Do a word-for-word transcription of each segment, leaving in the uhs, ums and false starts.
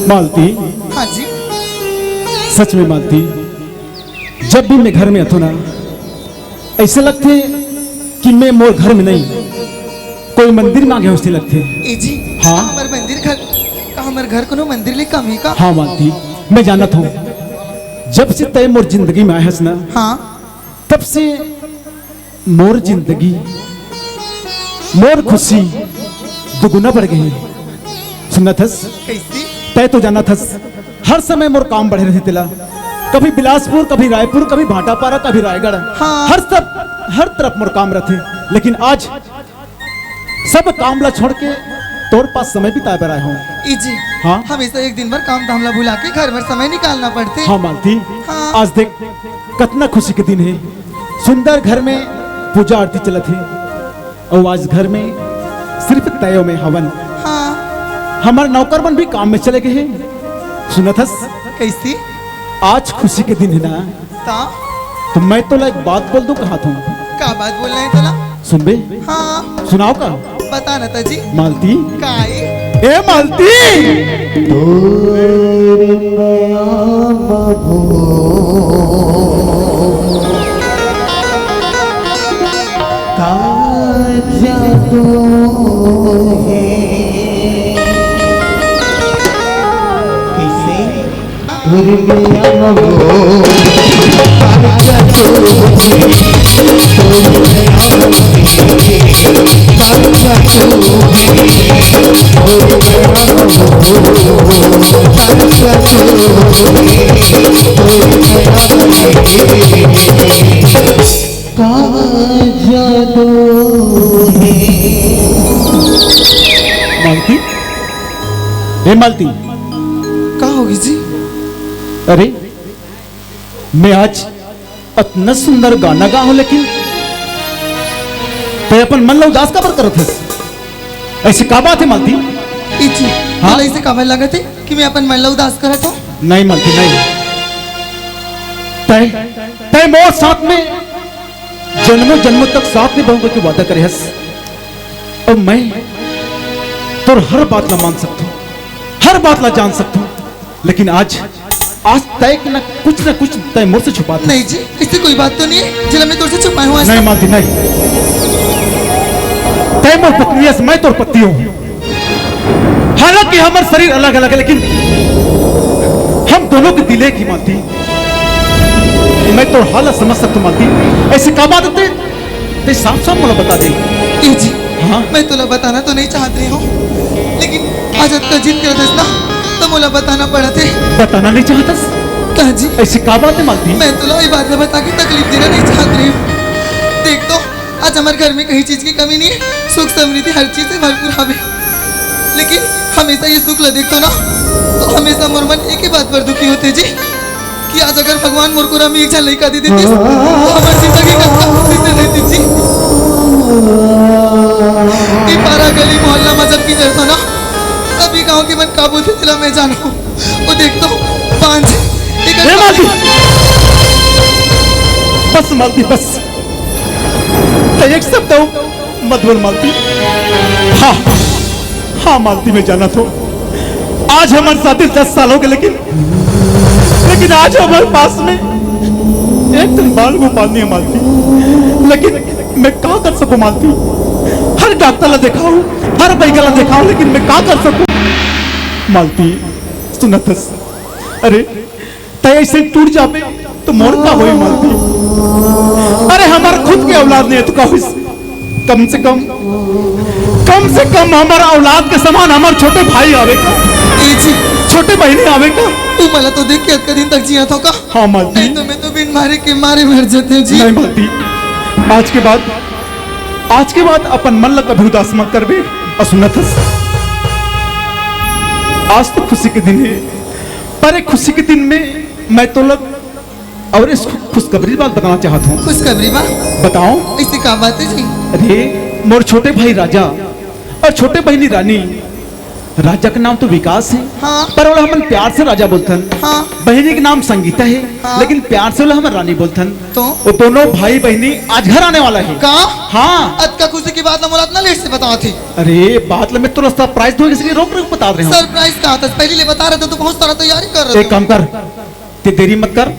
मालती। हाँ जी। सच में मालती, जब भी मैं घर में आथों ना, ऐसे लगथे कि मैं मोर घर में नहीं, कोई मंदिर में आ गया हूँ, ऐसे लगथे। ए जी, हाँ। का हमर मंदिर घर, का हमर घर कोनो मंदिर ले कम हे का? हाँ मालती, मैं जानत हूँ, जब से तय मोर जिंदगी में आए हस ना, हाँ। तब से मोर जिंदगी, मोर खुशी दुगुना बढ़ गई। सुनत हस? कैसे? तय तो जानत हस, हर समय मोर काम बढ़े रहिथे तेला। कभी बिलासपुर, कभी रायपुर, कभी भाटापारा, कभी रायगढ़। हाँ। हर सब, हर तरफ मोर काम रहिथे। लेकिन आज सब काम ला छोड़ के तोर पास समय बिताए बर आए हूँ। ए जी, हाँ? हमेशा एक दिन भर काम धाम ला भुला के घर भर समय निकालना पड़थे। हाँ मालती, हाँ। आज देख कतना खुशी के दिन हे, सुंदर घर में पूजा आरती चलत हे, अउ आज घर में सिर्फ तय अउ मैं हवन। हाँ। हमर नौकर मन भी काम में चले गए हे। सुनत हस? कैसे? आज खुशी के दिन हे ना, ता? तो मैं तोला एक बात बोल दूं, कहा था। का बात बोलना हे तोला? सुनबे? हाँ। सुनाओ का? बता ना ता जी। मालती। काई? ए मालती। तोर नया बबू। का जादू हे। किसे? मालती, हे मालती। का होगे जी? अरे, मैं आज अतना सुंदर गाना गाहूं, लेकिन तय अपन मन ला उदास काबर करत हस? ऐसे का बात हे मालती? ए जी, हाँ? तोला ऐसे काबर लगत हे कि मैं अपन मन ला उदास करत हूँ? नहीं मालती, नहीं। तय, तय मोर साथ में जन्मों जन्मों तक साथ निभाऊंगा के वादा करे हस। अब मैं तोर हर बात ला मान सकता हूँ, हर बात ला जान सकता हूँ, लेकिन आज, आज तय न कुछ न कुछ तय मोर से छुपात हस। नहीं जी, ऐसी कोई बात तो नहीं है जेला मैं तोर से छुपाए हूँ आज नहीं तक। मालती, नहीं। तय मोर पत्नी हस, मैं तोर पति हूँ। हालांकि हमर शरीर अलग-अलग हे, लेकिन हम दोनों के दिल एक ही मालती। मैं तोर हालत समझ सकता हूँ मालती। ऐसे का बात हे? तय साफ-साफ मोला बता दे। ए जी, हाँ? मैं तोला बताना तो नहीं चाहत रहे हूँ, लेकिन आज अतना जिद करत हस ना, तो मोला बताना पड़त हे। बताना नहीं चाहत हस? का जी? ऐसे का बात हे मालती? मैं तोला ये बात ला बता के तकलीफ देना नहीं चाहत रहे हूँ। देख तो, आज हमर घर में कहीं चीज की कमी नहीं है, सुख समृद्धि हर चीज से भरपूर हवे। लेकिन हमेशा ये सुख ला देखथों ना, तो हमेशा मोर मन एक ही बात पर दुखी होथे जी, कि आज अगर भगवान मोर कोरा में एक झन लइका दे देतिस, तो हमर जिंदगी कतका खुशी से रहतिस जी। ये पारा गली मोहल्ला में जब किंजरथों ना, तब ये गांव के मन का बोलथे तेला मैं जानहूं। वो देख तो, बांझ, एक हे मालती, बस मालती, बस। तय एक शब्द अउ मत बोल मालती। हाँ, हाँ मालती, मैं जानत हूँ, आज हमर शादी दस साल होगे, लेकिन, लेकिन आज हमर पास में एक ठन बाल गोपाल नहीं हे मालती। लेकिन मैं का कर सकूँ मालती? हर डॉक्टर ला देखाहूँ, हर वैद्य ला देखाहूँ, लेकिन मैं का कर सकूँ मालती? सुनत हस? अरे, तय ऐसे टूट जाबे तो मोर का होई मालती? अरे, हमर खुद के औलाद नहीं हे तो का होइस? कम से कम, कम से कम हमर औलाद के समान हमर छोटे भाई आवे का? ए जी। छोटे बहिनी आवे का? तू मोला तो देख के अतका दिन तक जियत हस का? हाँ मालती। नहीं तो मैं तो बिन मारे के मारे मर जातेंव जी। नहीं मालती, आज के बाद, आज के बाद अपन मन ला कभी उदास मत करबे। अउ सुनत हस, आज तो खुशी के दिन हे, पर एक खुशी के दिन में मैं तोला अउ एक खुशखबरी बात बताना चाहत हूँ। खुशखबरी बात? बताओ। ऐसी का बात हे जी? अरे, मोर छोटे भाई राजा अउ छोटे बहिनी रानी राजा के नाम तो विकास हे, हाँ। पर ओला हमन प्यार से राजा बोलथन। हाँ। बहिनी के नाम संगीता हे, हाँ। लेकिन प्यार से ओला हमन रानी बोलथन। तो? वो दोनों भाई बहिनी आज घर आने वाला हे। का? हाँ। अतका खुशी के बात ला मोला अतना late से बतावत हे। अरे, बात ला मैं तोला surprise दूं, इसलिए रोक रोक बता रहे हूँ। Surprise का था? पहले ले बता रहे तो, तो बहुत सारा तैयारी कर रहे एक थे। काम कर, ते देरी मत कर,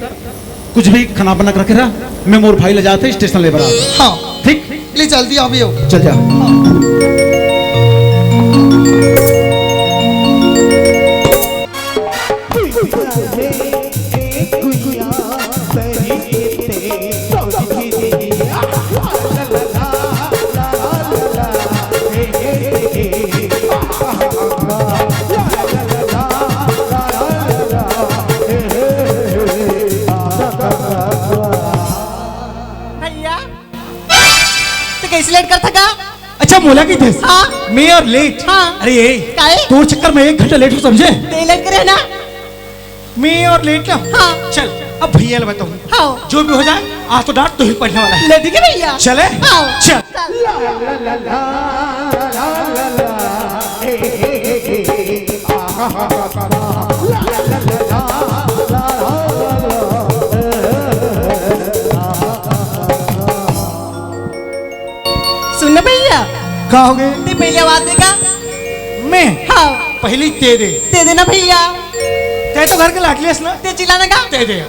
कुछ भी खाना बना के रखे रहा, मैं मोर भाई ले जाते station ले बरा। हाँ। ठीक? ले जल्दी आवियो। चल जा। भैया, तैं कइसे late करथस गा? अच्छा, मोला कहिथस? हाँ। मैं अउ late? हाँ। अरे, ए, काहे? तोर चक्कर में एक घंटा late हों, समझे? तैं late करे ना? मैं अउ late ना? हाँ। चल, अब भैया ला बताहूँ। हाँ। जो भी हो जाए, आज तो डांट तोही पड़ने वाला हे। ले, ठीक हे भैया। चले? हाँ। चल। चल। सुन ना भैया। का होगे? तैं पहली आवाज दे गा। मैं? हाँ। पहली तैं दे। तैं दे ना भैया। तैं तो घर के लाडली हस ना। तैं चिल्ला ना गा। तैं दे।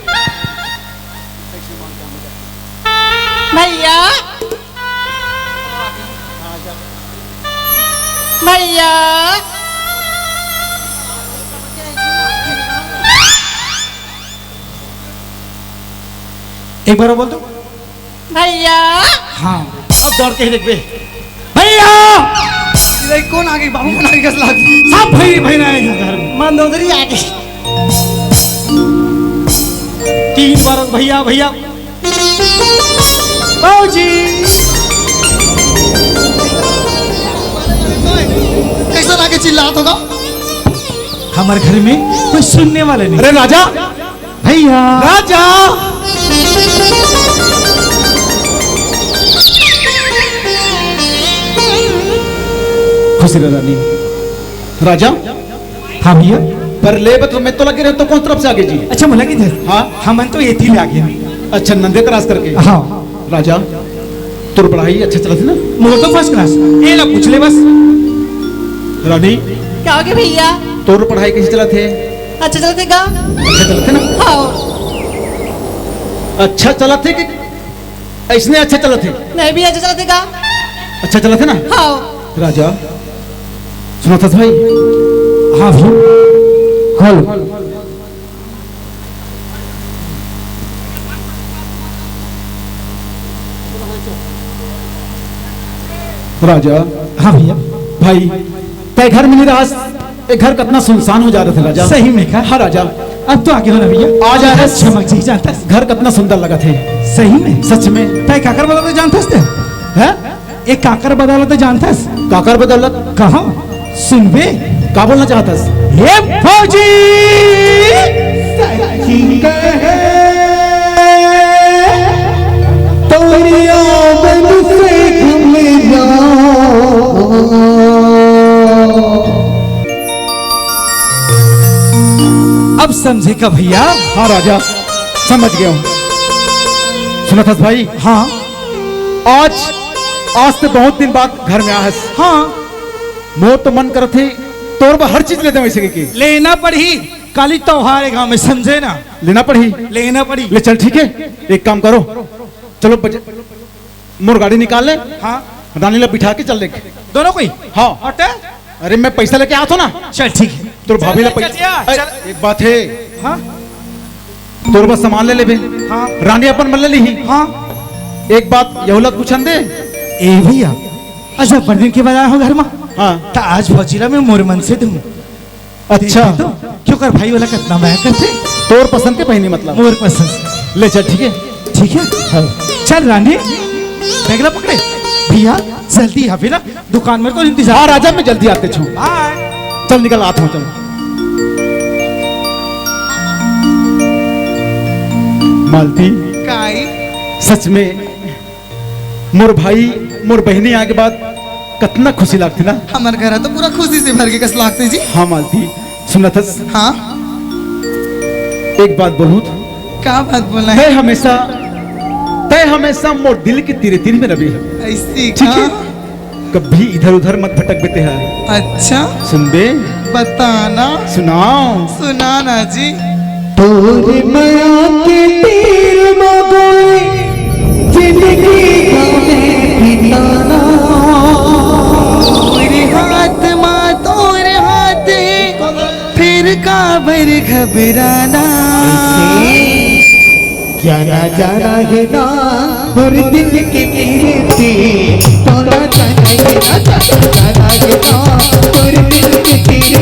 भैया। भैया। एक बार अउ बोल तो। भैया। हाँ, अब दौड़ के ही देखबे। भैया! अरे, कोन आगे? बाबू कोन आगे? कस लाग? सब भाई, भाई ना आए घर में। मंदोदरी आगे। तीन बार भैया, भैया। बाबूजी। कइसे लागे चिल्लात होगा? हमर घर में कोई सुनने वाला नहीं। अरे राजा, भैया। राजा। खुशी रह रानी। राजा। हाँ भैया। पर ले बत मैं तो लगे रहे तो कौन तरफ से आगे जी? अच्छा, मोला कहिथस? हाँ। हमन तो एती ले आगे हन। अच्छा, नंदे cross करके? हाँ। राजा। तोर पढ़ाई अच्छा चलत हे ना? मोर तो first class। ए ला पूछ ले बस। रानी। का होगे भैया? तोर पढ़ाई कइसे चलत हे? अच्छा चलत हे गा? अच्छा चलत हे ना? हाँ। अच्छा चलत हे कि अइसने अच्छा चलत हे? नहीं भैया, अच्छा चलत हे गा? अच्छा चलत हे ना? हाँ। राजा, सुनथस भाई? हाँ भैया। Hello। राजा। हाँ भैया। भाई, तैं घर में नहीं रहस, ए घर कतना सुनसान हो जात हे राजा। सही में का? हाँ राजा। अब तो आगे हो ना भैया। आज आए हस। चमक जी जानथस। घर कतना सुंदर लगत हे। सही में? सच में। तैं काकर बदौलत जानथस तैं? हैं? ए काकर बदौलत जानथस? काकर बदौलत? कहाँ? सुनबे? का बोलना चाहथस? ए फौजी! सच्ची कहे, तोरी आंगन से घूम जाओ। अब समझे का भैया? हाँ राजा, समझ गया हूँ। सुनथस भाई? हाँ। आज, आज तो बहुत दिन बाद घर में आए हस। हाँ। मोर तो मन करथे, तोर बर हर चीज ले देवं अइसे कहिके। लेना पड़ही, काली त्योहार हे गाँव में, समझे ना? लेना पड़ही? लेना पड़ही। ले चल, ठीक हे, एक काम करो, चलो बज-, मोर गाड़ी निकाल ले। हाँ। रानी ला बिठा के चल देख। दोनों कोई? हाँ। और तैं? अरे, मैं पैसा लेके आत हों ना। चल, ठीक हे। तोर भाभी ला चल, पैसा, चल, चल। अरे, एक बात हे। हाँ? तोर बर सामान ले लेबे। हाँ। रानी अपन मन ले लिही। हाँ। एक बात, यहू ला कुछ दे। ए भैया, अच्छा, बड़ दिन के बाद आए हों घर में। हाँ। त आज फौजी ला मैं मोर मन से दूँ। अच्छा। देख तो, क्यों कर भाई वाला कितना मया करथे। तोर पसंद के पहिनी मतलब। मोर पसंद। ले चल, ठीक हे? ठीक हे? हाँ। चल रानी, bag ला पकड़े। भैया, जल्दी आबे ना, दुकान में तो इंतजार। हाँ राजा, मैं जल्दी आत हों। Bye। चल निकल, आत हों, चल। मालती। काई? सच में मोर भाई, मोर बहिनी आए के बाद कतना खुशी लागथे ना। हमर घर ह तो पूरा खुशी से भर के कस लागथे जी। हाँ मालती, सुनत हस? हाँ। एक बात बोलूं? का बात बोलना है? तय हमेशा, तय हमेशा मोर दिल के तीरे तीर में रबे। ऐसी ठीक का? है? कभी इधर उधर मत भटकबे तेहा। अच्छा। सुनबे? बताना। सुनाओ। सुनाना जी। तोर मया के तीर म गोरी जिंदगी का मैं बिताना। तोर हाथ मा तोर हाथ हे, फिर काबर घबराना। जाना जाना हे ना मोर दिल के कीर्ति, तोला जाना हे ना, जाना जाना हे ना मोर दिल के कीर्ति।